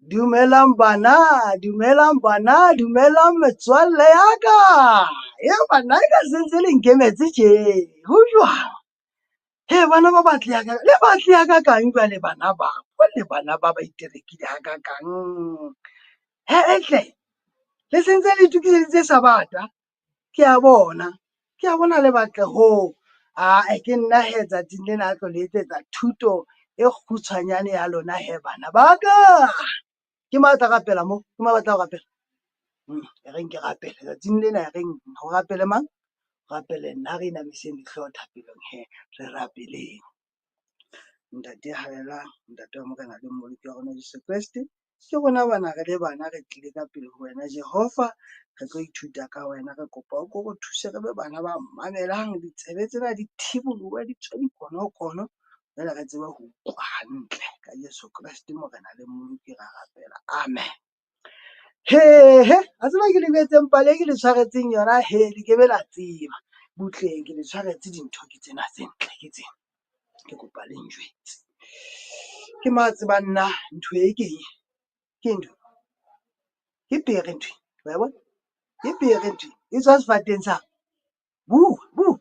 Dumelang bana, dumelang bana, dumelang metswalle ya ka. E banna e ka sentse le nkemetse tje, ho jwang? He bana ba batle le batle hakakang jwale bana ba, le bana ba ba iterekile hakakang. He e hle le sentse le itokiseditse sabata? Ke a bona, ke a bona le batle hoo. Ae ke nna hee tsatsing lena a tlo le etsetsa thuto e kgutshwanyane ya lona hee bana ba ka. Ke mang a tla rapela mo? Ke mang a batlang ho rapela? E reng ke rapele tsatsing lena, e reng ho rapele mang? Rapele nna. Ha re inamiseng dihlooho thapelong hee re rapeleng. Ntate ya halalelang, Ntate wa Morena le Mmoloki wa rona Jeso Kreste. Ke rona bana re le bana re tlile ka pele ho wena Jehova. Re tlo ithuta ka wena, re kopa o ko re thuse re be bana ba mamelang. Ditsebe tsena di thibolohe di tswe dikonokono jwale re tsebe ho utlwa hantle. Ka Jeso Kreste Morena le Mmoloki ra rapela, amen. Hehe wa tseba ke le jwetseng pale e ke le tshwaretseng yona he le ke be la tseba. Butleng ke le tshwaretse dintho ke tsena tse ntle ke tsena. Ke kopa le njwetse. Ke mang a tsebang na ntho e keng? Ke eng ntho? Ke pere ntho e, wa e bona? Ke pere ntho e, e tswa sefateng sa, bua bua.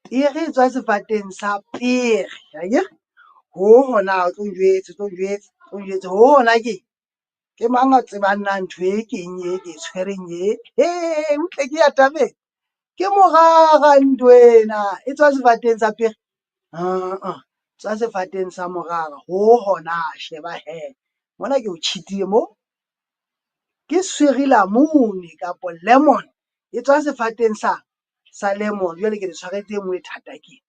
Pere e tswa sefateng sa pere akere? Ho hona o tlo njwetse, o tlo njwetsa, o tlo njwetsa. Ho hona keng? Ke mang a tsebang na ntho e keng e ke e tshwereng e? Butle ke atametse. Ke morara ntwena e tswa sefateng sa pere? Tswa sefateng sa morara. Ho hona sheba hee, mona ke o cheat-ile mo. Ke sirilamunu kapo lemon e tswa sefateng sa lemon. Jwale ke le tshwaretse e nngwe e thata ke ena.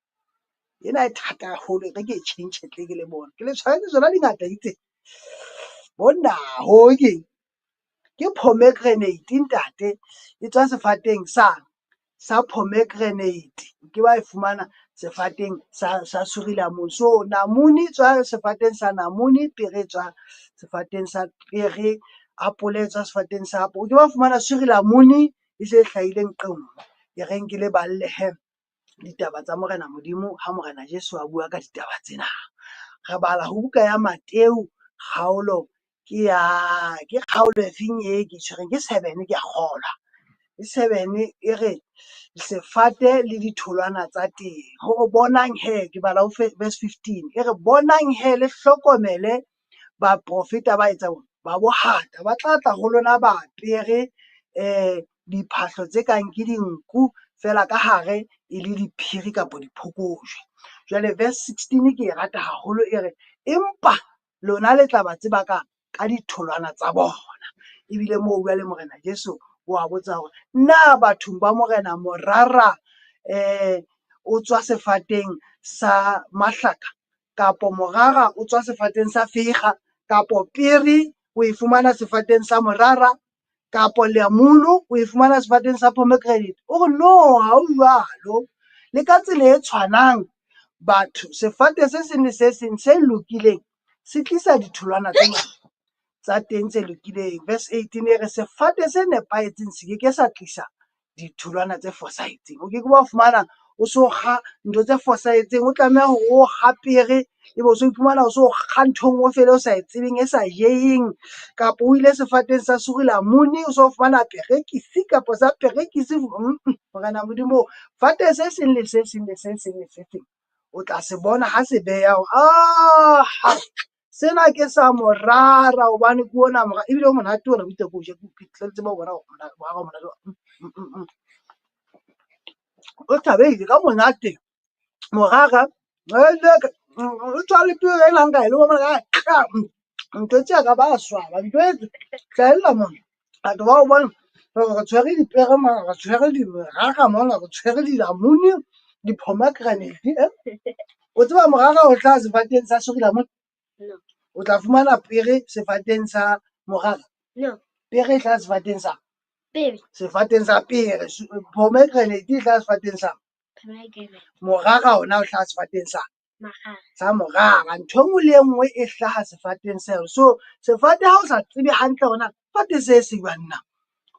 Ena e thata haholo e re ke e tjhentjhe tle ke le bone. Ke le tshwaretse tsona di ngata ke tsena. Monna ho keng? Ke pomegranate ntate, e tswa sefateng sa pomegranate. Ke ba e fumana sefateng sa sirilamunu. So namune e tswa sefateng sa namune, pere e tswa sefateng sa pere, apole e tswa sefateng sa apole. Ke ba fumana sirilamunu e se e hlahile nqe nngwe. E reng ke le balle hee ditaba tsa Morena Modimo ha Morena Jeso a bua ka ditaba tsena. Re bala ho buka ya Mateu kgaolo ke ya ke kgaolo e feng e ke tshwereng ke seven ke a kgolwa. Ke seven e re sefate le ditholwana tsa teng. Hore bonang hee ke bala ho verse 15 e re bonang hee le hlokomele baprofeta ba etsang ba bohata ba tla tla ho lona ba apere diphahlo tse kang ke dinku feela ka hare e le diphiri kapa diphokojwe. Jwale verse 16 ke e rata haholo e re empa lona le tla ba tseba ka ditholwana tsa bona. Ebile moo jwale Morena Jesu o a botsa hore na bathong ba Morena morara o tswa sefateng sa mahlaka kapo morara o tswa sefateng sa feiga kapo pere o e fumana sefateng sa morara kapo lemunu o e fumana sefateng sa pomegranate. O re no ha ho jwalo. Le ka tsela e tshwanang batho sefate se seng le se seng se lokileng se tlisa ditholwana tse ngata tsa teng tse lokileng. Verse 18 e re sefate se nepahetseng se ke ke sa tlisa ditholwana tse fosahetseng. O ke ke wa fumana o so kga ntho tse fosahetseng, o tlameha hore o kga pere ebe o so iphumana o so kga ntho e nngwe fela o sa e tsebeng e sa jeheng. Kapa o ile sefateng sa sirilamunu o so fumana perekisi kapa sa perekisi. Morena Modimo fate se seng le se seng le se seng le se seng o tla se bona ha se beha hore sena ke sa morara hobane ke ona morara ebile o monate ona o itse ke o je ke tle tsebe ho bona hore morara o monate. O thabile ka monate morara o tswa le pere ena nka e loma mona ntho tse ka ba swaba ntho hlahella mona. Batho ba o bona hore re tshwere dipere mona, re tshwere dirara mona, re tshwere dilamuni, di-pomegranate. O tseba morara o hlaha sefateng sa sirilamunu? No. O tla fumana pere sefateng sa morara? No. Pere e hlaha sefateng sa? Pere. Sefateng sa pere. Pomegranate e hlaha sefateng sa? Pomegranate. Morara ona o hlaha sefateng sa? Morara. Sa morara. Ntho e nngwe le e nngwe e hlaha sefateng seo. So sefate ha o sa tsebe hantle hore na sefate se se jwang na,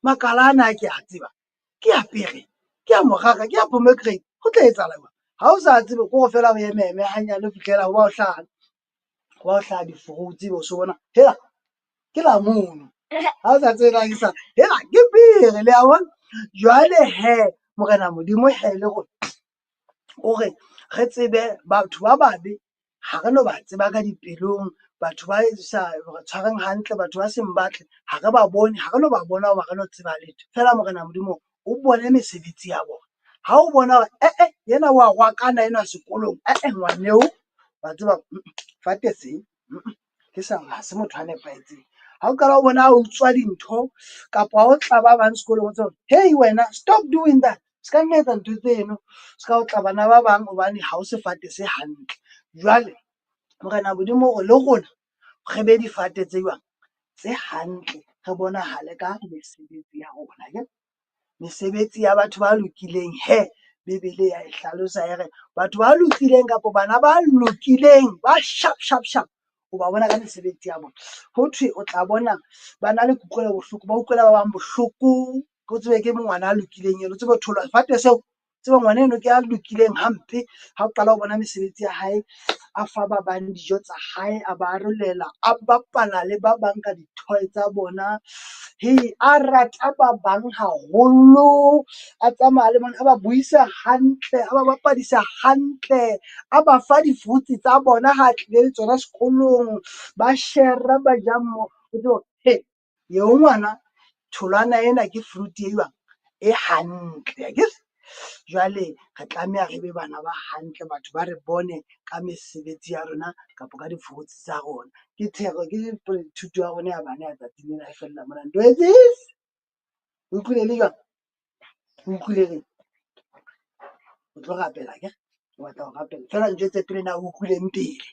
makala ana a ke a tseba ke a pere, ke a morara, ke a pomegranate, ho tla etsahala jwang? Ha o sa tsebe ke hore feela o eme eme hanyane ho fihlela ho ba o hlaha, ho ba o hlaha di-fruits ebe o so bona hela. Ke lamunu. Ha o sa tsebe na ke sa hela ke pere le a bona. Jwale hee Morena Modimo hee le rona o re re tsebe batho ba babe ha re no ba tseba ka dipelong. Batho ba sa re tshwareng hantle, batho ba seng batle ha re ba bone, ha re no ba bona hoba re no tseba letho. Feela Morena Modimo o bone mesebetsi ya bona. Ha o bona hore eh-eh ena wa rwakana enwa sekolong, eh-eh ngwaneo wa tseba fate se ke sa ha se motho a nepahetseng. Ha o qala o bona a utswa dintho kapa ha o tla ba bang sekolong o tsebe hore hey wena stop doing that. Se ka nna etsa ntho tseno, se ka otla bana ba bang hobane ha o sefate se hantle. Jwale Morena Modimo o re le rona re be difate tse jwang? Tse hantle, re bonahale ka mesebetsi ya rona akere. Mesebetsi ya batho ba lokileng hee Bebele ya e hlalosa e re batho ba lokileng kapa bana ba lokileng ba sharp sharp sharp o ba bona ka mesebetsi ya bona. Ho thwe o tla bona ba na le kutlwelo bohloko, ba utlwela ba bang bohloko. O tsebe ke ngwana a lokileng eno, o tsebe ho thola sefate seo tsebe ngwana eno ke a lokileng hampe. Ha o qala ho bona mesebetsi ya hae, a fa ba bang dijo tsa hae, a ba arolela, a bapala le ba bang ka di-toy tsa bona. A rata ba bang haholo, a tsamaya le bona, a ba buisa hantle, a ba bapadisa hantle, a ba fa di-fruits tsa bona ha tlile le tsona sekolong. Ba shera, ba ja mmoho. O tsebe hore eo ngwana tholwana ena ke fruit e jwang? E hantle akere. Jwale re tlameha re be bana ba hantle, batho ba re bone ka mesebetsi ya rona kapa ka di-fruits tsa rona. Ke thero ke thuto ya rona ya bana ya tsatsing lena e fella mona. O utlwile le jwang? O utlwile reng? O tlo rapela akere? O batla ho rapela. Feela njwetse pele na o utlwileng pele.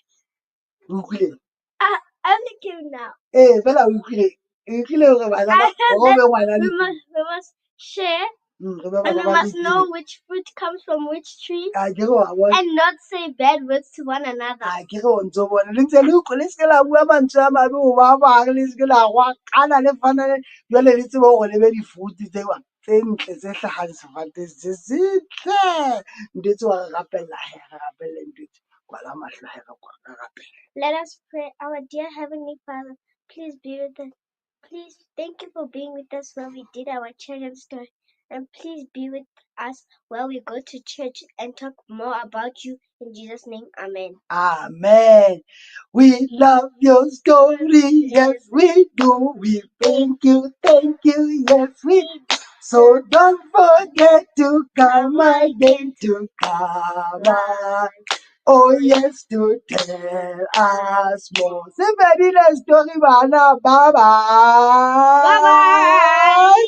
O utlwileng? I only came now. Ee, feela o utlwile. O utlwile hore bana I ba heard hore o that be ngwana we must we must share re be and bana we ba must know lokileng. which fruit comes from which tree Akere wa bona? and not say bad words to one another. Akere o ntso bona. Le ntse le utlwe le se ke la bua mantswe a mabe ho ba bang, le se ke la rwakana le fana le jwale le tsebe hore le be di-fruit tse jwang? Tse ntle tse hlahang sefateng se setle. Ntho wa re rapella hee, re rapelle ntho. Kwala mahlo hee re rapele. Let us pray. Our dear Heavenly Father, please be with us. Please thank you for being with us while we did our children's story. And please be with us while we go to church and talk more about you. In Jesus' name, amen. Amen. We love your story. Yes, we do. We thank you. Yes, we do. So don't forget to come again, to come. Oh, yes, to tell us more. Se fedile story bana. Bye-bye. Bye-bye.